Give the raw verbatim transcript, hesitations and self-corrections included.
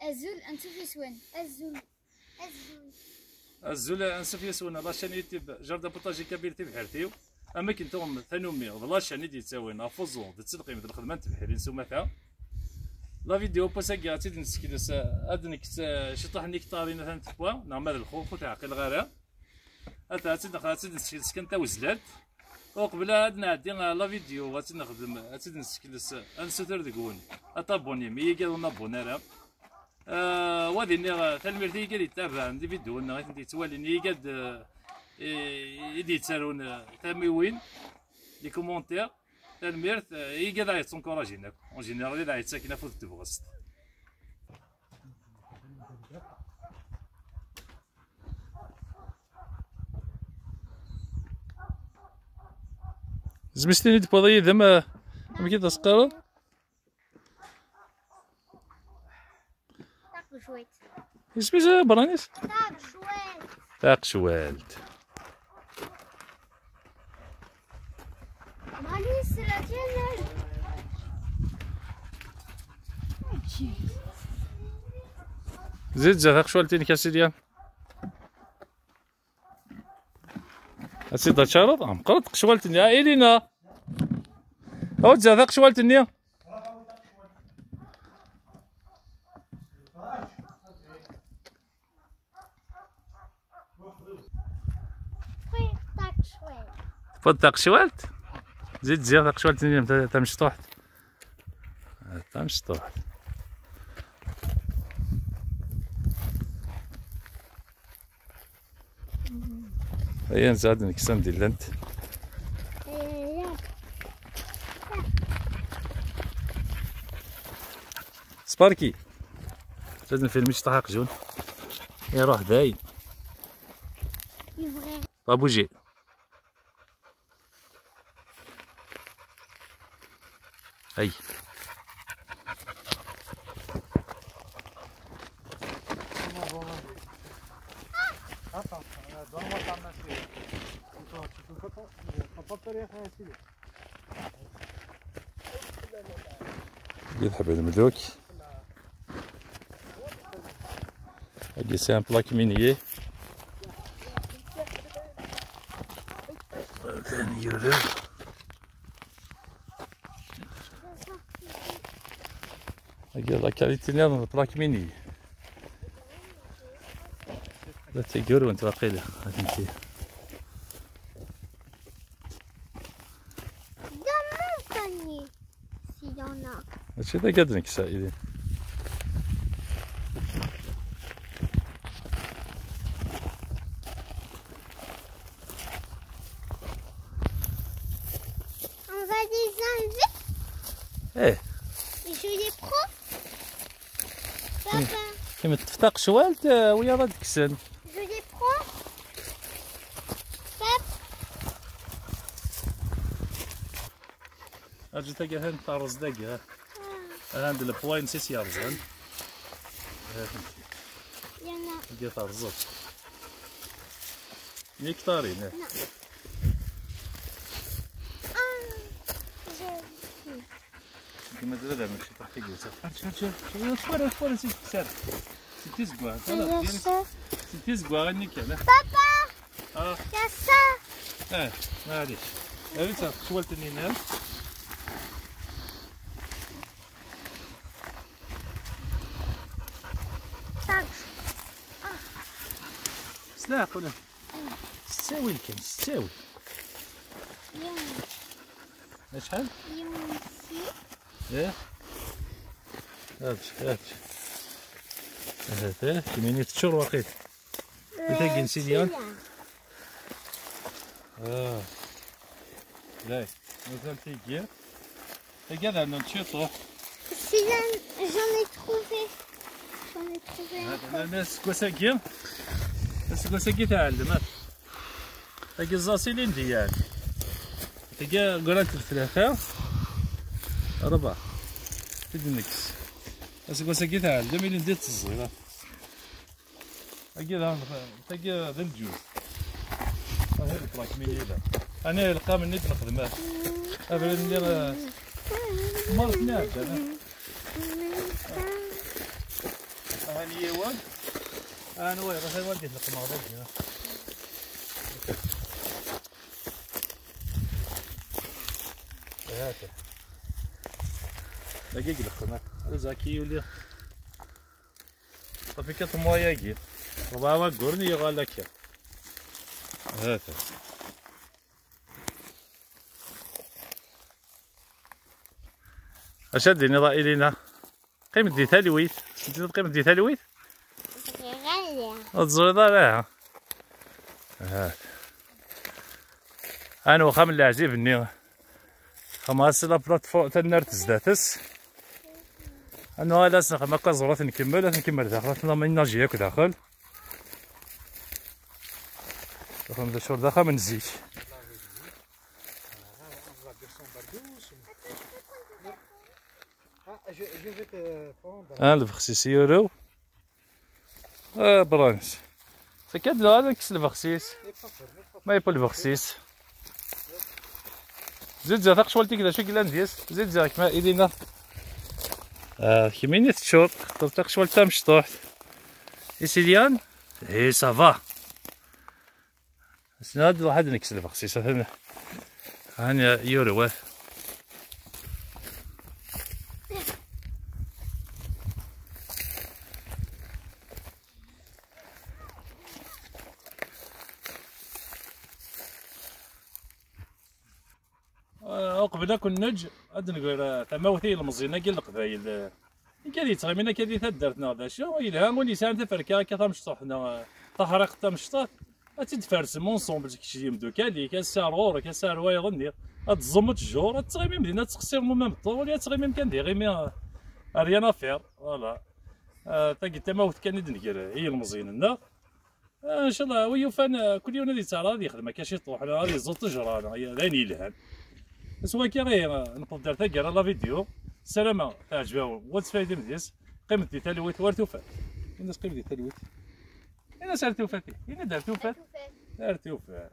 Azul, ansuf yes-wen. Azul. Azul. Azul, ansuf yes-wen, la chaîne YouTube Jardin Potager Kabyle Tibḥirt-iw. Am akken tuɣem tanumi d la chaîne i d-yettawin ɣef uẓu d ttelqim d lxedma n tebḥirin s umata. La vidéo n wass-agi ad tt-id-nessekles, ad nekkes, eh, ciṭuḥ n iktarin atan tewwa, neɣ ma d lxux ur t-ɛqileɣ ara. Ata ad tt-id-, ad tt-id-nessekles kan tawezlant. Uqbel ad nɛeddi ɣer la vidéo, ad tt-nexdem, ad tt-id-nessekles, ad nessuter deg-wen ad tabunim, i yigad ur nabun ara. Eh, wa ad iniɣ, eh, tanemmirt i yigad yettabaɛen di vidéo-nneɣ, i tent-yettwalin, i yigad, eh, i, i d-yettarun, eh, tamiwin, les commentaires. Tanemmirt, eh, i yigad ara yettunkurajin akk. En général, i d ara yettaken afud n tebɣest. Zmis tini d-tewwiḍ yid-m, eh, amek i d-as-qqareḍ? Taqecwalt. Isem-is, eh, Branis? Taqecwalt. Taqecwalt. Branis, la tienne. Zid, zid taqecwalt-inek a Sidi. Ad tt-id-tcareḍ? Ah, meqqret tqecwalt-nni. Ah, Elina! Ɛud zid taqecwalt-nni. Tewwiḍ taqecwalt. Zid ziɣ taqecwalt-nni tam-, tamecṭuḥt. Tamecṭuḥt. Aya, nezɛed nek san dillant. Sparky. Zad nfilm mecṭaḥ aqjun. Iruḥ dayen. Yebɣi. Pas bouger. Aïe. Attends, euh, donne-moi ta main, c'est, tu peux, tu peux pas, tu peux pas faire un filet. Yedheb lmluk. Agi c'est un plaque minier. Atan yurew. Agi la qualité niḍen n plaque minier. La tigi urwent waqila. Atenti. Dans mon panier, s'il y en a. Mačči d agad nekk sɛidi. On va les enlever. Eh. Et je les prends. Papa. Kemm teṭṭef taqecwalt, eh, wiyaḍ ad d-kksen. Je les prends. Papa. Aǧu tagi, atan terreẓ dagi, ha. Ah. Atan d le point six yerẓan. Yana. Tagi terẓet. Nektarin, eh. Non. Ah, je... Dima d adamec i teḥkigit. Arǧu, arǧu, arǧu, ur ttwara, ur ttwara, si tefsar. Si tizegwa, si tizegwa, ini kan, eh. Papa! Ah. Kassa! Eh, maɛlic. Awi-tt ɣer tecwalt-nni-nnem. Thanks. S leɛqel. S ttawil kan, s ttawil. Yiwen. Acḥal? Yiwen sin. Eh? Ač, ač. Ahat, eh, kemmini teččur waqil. Eh, tagi n Silya. Silya. Ah. Lay, mazal tigi. Tagi ad rnun ciṭuḥ. Silya, j'en ai trouvé. J'en ai trouvé un peu. Aseggas-agi, aseggas-agi tɛellem, ah. Tagi ẓẓas ilindi yan. Tagi grant leflaxa. Rbeɛ. Tagi nekkes. Aseggas-agi tɛellem ilindi teẓẓi. Tagi d, tagi d lǧuz. Ahi d tlak mini da. Ani lqam-nni d lxedma. Abrid-nni, eh, mar tnaɛda. Aha yiwen. Aha nwa yeɣra taywalt di tleqmeɣ dagi. Hata. Dagi i ileqqem. Ala zaki yuli. Safi kan temwa-yagi. Rebɛa wagguren yuɣal akka. Hata. Acu ad d-tiniḍ a Ilina? Qqim di talwit. Teddiḍ qqim di talwit? Ẓriɣ ara. Ur teẓriḍ ara? Ahat. An uxxam n leɛzib-nni. Xmas la plateforme tannart zdat-s. Ad nuɣal ad s-nexdem akka ẓer, ad t-nkemmel, ad t-nkemmel daxel, ad t-nnaji akk daxel. Axxam d acu d axxam n zik. Ah, lbexsis yurew. Ah, Brans. Sakad neɣ ad nekkes lbexsis. Ma yewwi lbexsis. Zid zid taqecwalt-ik d acu i yellan deg-s? Zid zid kma Ilina. Ah, kemmini teččur. Xeṭṭer taqecwalt tamecṭuḥt. Isilyan? Eh, ça va. Sna ad nruḥ ad nekkes lbexsis. Atan, han yurew. Ah, uqbel ad ken-neǧǧ, ad d-negr, ah, tamawt i yilmeẓyen-agi n Leqbayel, ah, i kan yettɣimin akka di taddart-nneɣ d acu, yelha win yesɛan taferka akka tamecṭuḥt neɣ, ah, taḥriqt tamecṭuḥt, ad tt-id-tfarsem ensemble, kečč d yimdukal-ik, ass-a ar ɣur-k, ass-a ar wayeḍ-nni, ad teẓẓum ttjur, ad tettɣimim dinna, ad tettqessirem même ṭṭul, ad tettɣimim kan d iɣimi, ah, rien à faire, voilà. Ah, tagi d tamawt kan i d-negr i yilmeẓyen-nneɣ. Ah, ncallah, wi yufan, ah, kul yiwen ad yettɛaraḍ ad yexdem akka ciṭuḥ, neɣ ad yeẓẓu ṭṭejra, neɣ d ayen yelhan. S wakka, eh, newweḍ-d ar taggara n la vidéo. Ssarameɣ teɛjeb-awen, wa tfaydim deg-s. Qqimet di talwit, war tufat. Ini-as qqimet di talwit. Ini-as ar tufat. Ini-d ar tufat. Ar tufat.